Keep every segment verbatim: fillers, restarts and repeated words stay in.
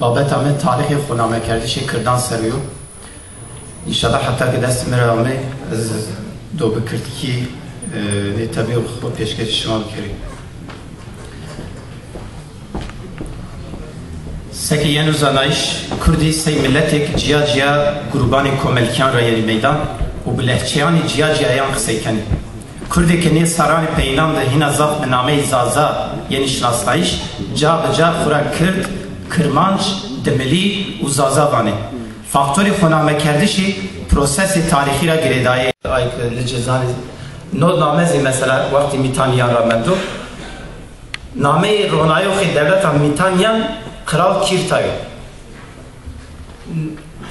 Babeta mi tarîxê xonamekerdişê kirdan ser o yo. Înşallah heta ke destê mi ra ame, ez do bi kirdkî, e, nê tebî xo pêşkêşî şima bikerî. Seke yeno zanayîş, kurdî sey miletêk cîya cîya grûbanê komelkîyan ra yenî meydan û bi lehçeyanê cîya cîyayan qisey kenî. Kurdê ke nê serranê peyînan de hîna zaf bi nameyê Zaza yenî şinasnayîş, ca bi ca xwu ra kird, kirmanc, dimilî û zaza vanê. Faktorê xonamekerdişî prosesê tarîxî ra girêdayê. Ay ke licê zanê, no name zî mesela wextê Mîtanîyan ra mendo. Nameyê ronayoxê dewleta Mîtanîyan Kral Kîrta yo.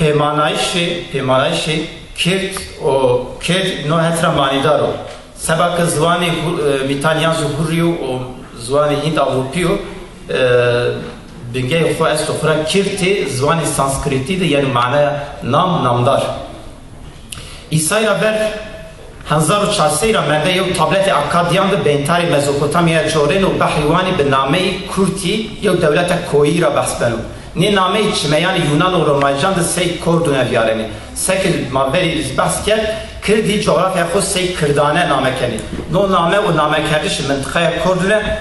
Pêmanayîşê, pêmanayîşê Kirt û Kêrd no het ra manîdar o. Seba ke ziwanê Hu-, e, Mîtanîyan zî Hurrî yo û ziwanê Hînd-Ewropî yo, e, bingeyê xo esto xo ra Kirtî, ziwanê Sanskritî de yeno manaya nam, namdar. Îsay ra ver hezar û çar sey ra mende yew tabletê Akkadîyan de beyntayê Mezopotamyaya corêno û bi heywanî bi nameyê Kurtî yew dewleta koyî ra behs beno. Nê nameyî çimeyanê Yunan û Romayîcan de sey Kordune vîyarenê. Seke ma verî zî behs kerd, kirdî cografyaya xo sey Kirdane name kenê. No name û namekerdişê mintiqaya Kordune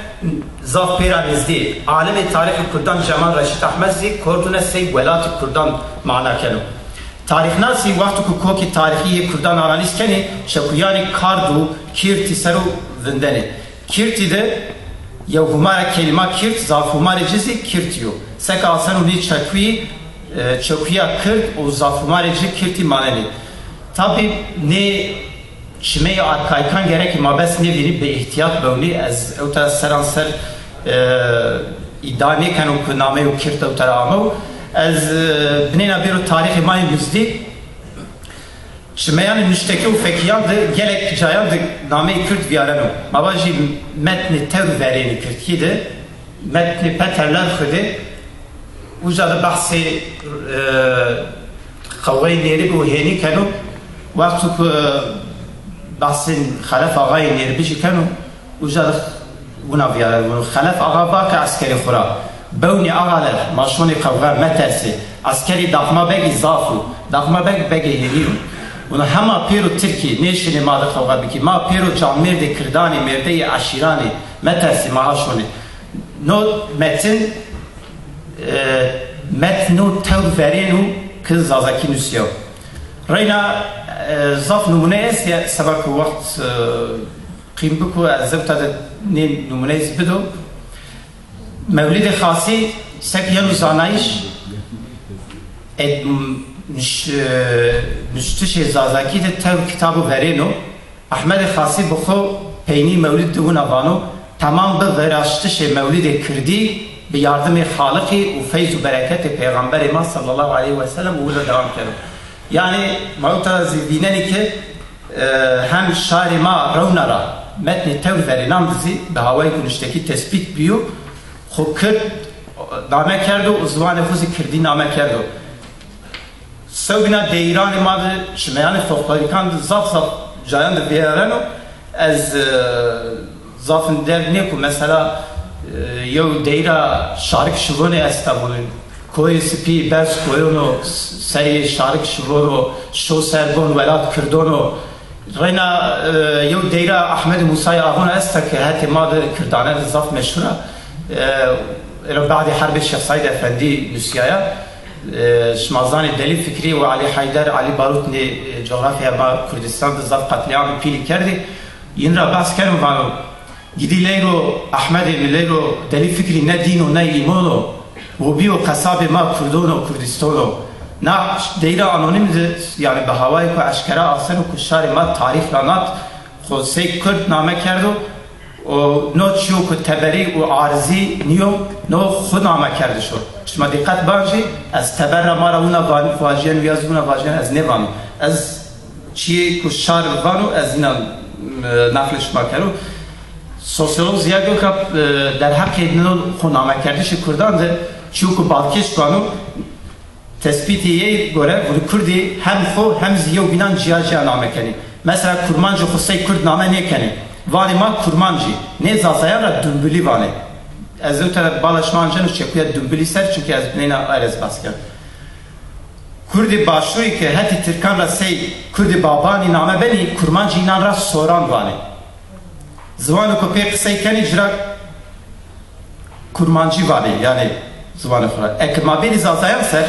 zaf pê ra nizdî yê. Alimê tarîxê kurdan Cemal Reşîd Ehmed zî Kordune sey welatê kurdan mana keno. Tarîxnasî wexto ku kokê tarîxî yê kurdan analîz kenê, çekuyanê Kard û Kîrtî ser o vindenê. Kîrtî de yew hûmare kelîma Kîrt, zafhûmarê ci zî Kirtî yo. Seke aseno nê çekuyî, e, çekuya Kird û zafhûmarê ci Kirtî manenê. Tabî nê çimeyê arkayîkan gerekê ma bes nêvînî, bi îhtîyat bewnî. Ez ewta seran ser, e, îdia nêkeno ku nameyo Kirt ewta ra amew. Ez, e, binêna bêro tarîxê ma yê nizdî. Çimeyanê nuştekî û fekîyan de gelek cayan de nameyê Kird vîyareno. Ma vajî metnê tewr verênî kirdkî de, metnê Peterler xwu de, uca de behsê, e, qewayê Nêribî û Hênî keno. Wexto ku, e, behsê Xelef Axayê Nêribî jî keno, uca de wina vîyareno. Xelef Axa va ke eskerê xwu ra, "Bewnî axaler, ma şonê qewxe, metersê. Eskerê Daxma Begî zaf o. Daxma Beg, begê Hênî yo. Wina hema pêro tirkî nêşinê ma de qewxe bikî. Ma pêro canmêrdê kirdanê, mêrdeyê eşîranê, metersê, ma ha şonê." No metin, e, metno tewr verêno ke zazakî nusîyawo. Reyna, e, zaf nimûne estê, seba ke wext, e, qîm biko, ez zewta de nê nimûneyî zî bido. Mewlidê Xasî sek yeno zanayîş, ed-, nus-, e, nustişê zazakî de tewr kitabo verêno. Ehmedê Xasî bi xo peynî mewlid de wina vano, "Temam bi viraştişê mewlidê kirdî bi yardimê Xaliqî û feyz û bereketê Peyxamberê ma sallallahu aleyhi ve sellem" û wina dewam keno. Yanî ma ewta zî vînenî ke, e, hem şarê ma rewna ra metnê tewr verênan de zî bi hawayêko nuştekî tespît bîyo, xo kird name kerdo û ziwanê xo zî kirdî name kerdo. Sewbîna deyîranê ma de, çimeyanê folklorîkan de zaf zaf cayan de vîyareno. Ez, e, zafin derg nêko, mesela, e, yew deyîra Şarik Şivonê esta, vûnê Koyê Sipî berz koyon o, serê Şarik Şivon o, şo ser bon welat kirdon o. Reyna, e, yew deyra Ehmedê Musayê Axuna esta ke hetê ma de kirdane de zaf meşhur a. E, ero badê herbê Şêx Seîd Efendî nusîyaya. E, şima zanê Delî Fikrî û Elî Heyder, Elî Barut nê, e, cografyaya ma Kurdistan de zaf qetlîamê pîlî kerdî. Yin ra behs keno vano, "Gidî leyro Ehmedê mi leyro Delî Fikrî ne dîn o ne îmon o. Wo bîyo qesabê ma kurdon o, Kurdiston o." Na deyra anonîm de, yanî bi hawayêko eşkera aseno ku şarê ma tarîx ra nat, xo sey kurd name kerdo û no çîyo ku teberî û arizî nîyo, no xwu name kerdiş o. Şima dîqet ban jî, ez teber ra ma ra wina van-, vajîyeno ya zî wina vajîyeno ez nêvano. Ez çîyê ku şar vano, ez înan, e, naqlê şima kero. Sosyolog Ziya Gökalp, e, derheqê no xo namekerdişê kurdan de çîyo ku Balkêş vano, tespîtê yey gore, vûnî kurdî hem xo hem zî yewbînan cîya cîya name kenê. Mesela kurmancî xo sey kurd name nêkenê. Vanê ma kurmancî. Nê zazayan ra dumbulî vanê. Ez ewta bala şima anceno çekuya Dumbilî ser, çimkî ez bineyna aye ra zî behs kerd. Kurdê Başûrî ke hetê tirkan ra sey Kurdê Babanî name benî, kurmancî înan ra soran vanê. Ziwano ke pê qisey kenî ci ra kurmancî vanê, yanî ziwanê xo ra. Eke ma bêrî zazayan ser,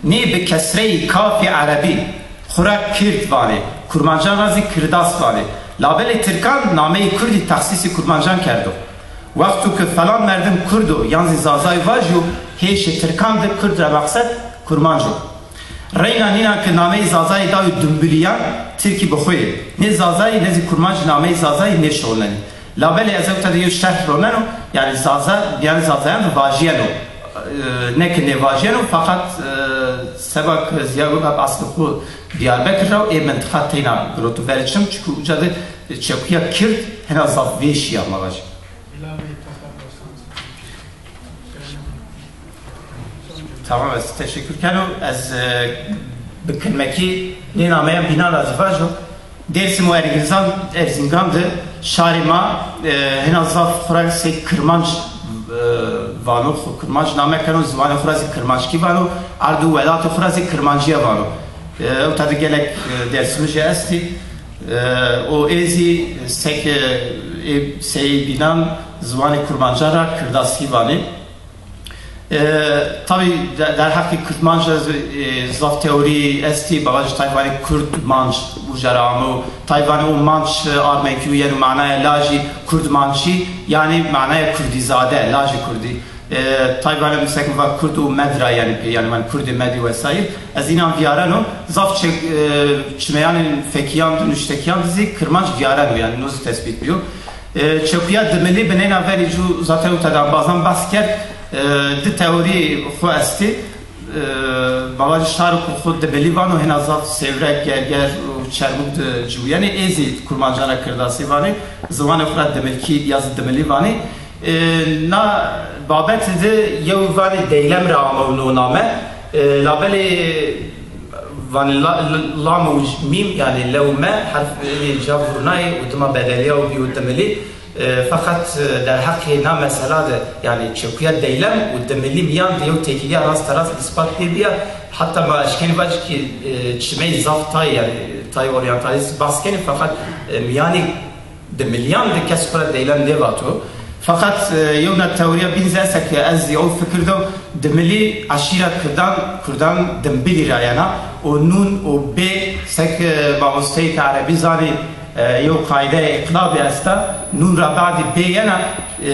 nê bi kesreyî kafê erebî xo ra kird vanê, kurmancan ra zî kirdas vanê. Labelê tirkan nameyê kurdî texsîsê kurmancan kerdo. Wexto ke falan merdim kurd o yan zî zazayî vajîyo, hêşê tirkan de kurd ra meqsed kurmanc o. Reyna nînan ke nameyê zazayî dayo Dumbilîyan, tirkî bi xo yê. Nê zazayî ne zî kurmanc nameyê zazayî nêşoxulnenî. Labelê ez ewta de yew şerh roneno, yanî zaza, yanî zazayan de vajîyeno. E, ne ke nêvajîyeno, feqet, e, seba ke zîya web eslê xo Diyarbekir ra ê mintiqa teyna giroto verê çim, çimkî uca de çekuya kird hena zaf vêşî ya, ma vajî. Tamam, ez teşekkür keno. Ez, e, bi kilmekî nê nameyan bînan ra zî vajo. Dêrsim û Ergînzan, Erzingan de şarê ma, e, hena zaf xo ra sey kirmanc, e, vano, xo kirmanc name keno, ziwanê xo ra zî kirmanckî vano, erd û welatê xo ra zî kirmancîye vano. E, ewta de gelek, e, dêrsimijî estî. E, û ê zî seke, e, ê sey bînan ziwanê kurmancan ra kirdasî vanê. E, tabî de-, derheqê kurdmanc ra zî, e, zaf teorî estî, bavajî tay vanê kurdmanc uca ra amo, tay vanê o manc armenkî û yeno manaya lajî, kurdmançî, yanî manaya kurdîzade, lajê kurdî. E, tay vanê mesela va kurd û med ra, yanî pê, yanî vanê kurdê medî vesaîr. Ez înan vîyareno, zaf çe-, e, çimeyanê fekîyan de, nuştekîyan de zî kirmanc vîyareno, yanî no zî tesbît bîyo. E, çekuya Dimilî bineyna verî cû, zaten ewta de embazan behs kerd, e, di teorî xo estî. E, ma vajî şaro ke xo Dimilî vano, hena zaf Sêwreg, Gerger û Çermûg de ciwîyenê, ê zî kurmancan ra kirdasî vanê, ziwanê xo ra dimilkî ya zî Dimilî vanê. E, na babete de yew vanê Deylem ra amew no name. E, labelê vanê la-, la-, lam û mîm, yanî le û me herf ê ca vurnayê û dima bedelîyaw bîyo Dimilî. E, feqet, e, derheqê na mesela de, yanî çekuya Deylem û Dimilî mîyan de yew têkilîya rasterast îspat pê bîya. Heta ma eşkenî vacî kî, e, çimeyî zaf tay, yanî tay oryantalîst behs kenî, feqet, e, mîyanî Dimilîyan de kes xo ra Deylem nêvato. Feqet, e, yewna teorîya bîn zî esta ke ez zî ew fikir do, Dimilî eşîra kurdan, kurdan Dimbilî ra yena û nûn û bê, seke, e, mamosteyê ke erebî zanî, e, yew qaîdeyê îqlabî esta, nûn ra badî bê yena, e,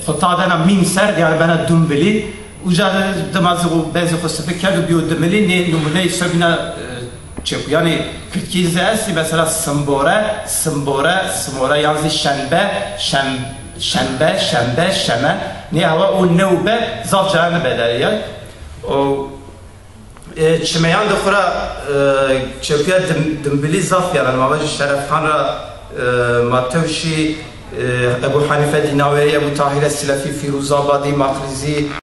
xo tadena mîm ser, yanî bena Dumbilî. Uca de dima zî xo, bezî xo sipik kerdo bîyo Dimilî, nê nimûneyê sobîna, e, çekuyanê kirdkî zî estî, mesela Simbore, Simbore, Simore, yan zî Şenbe, Şen-, Şenbe, Şembe, Şeme. Nê hewa o ne û be zaf cayan de bedelîyay. O, e, çimeyan de xo ra, e, çekuya Dim-, Dimbilî zaf, yanî ma vajî Şerefxan ra, e, ma tewşî, e, Ebû Henîfe Dînawerî, Ebû Tahîre Silefî, Fîrûzabadî, Maqrîzî,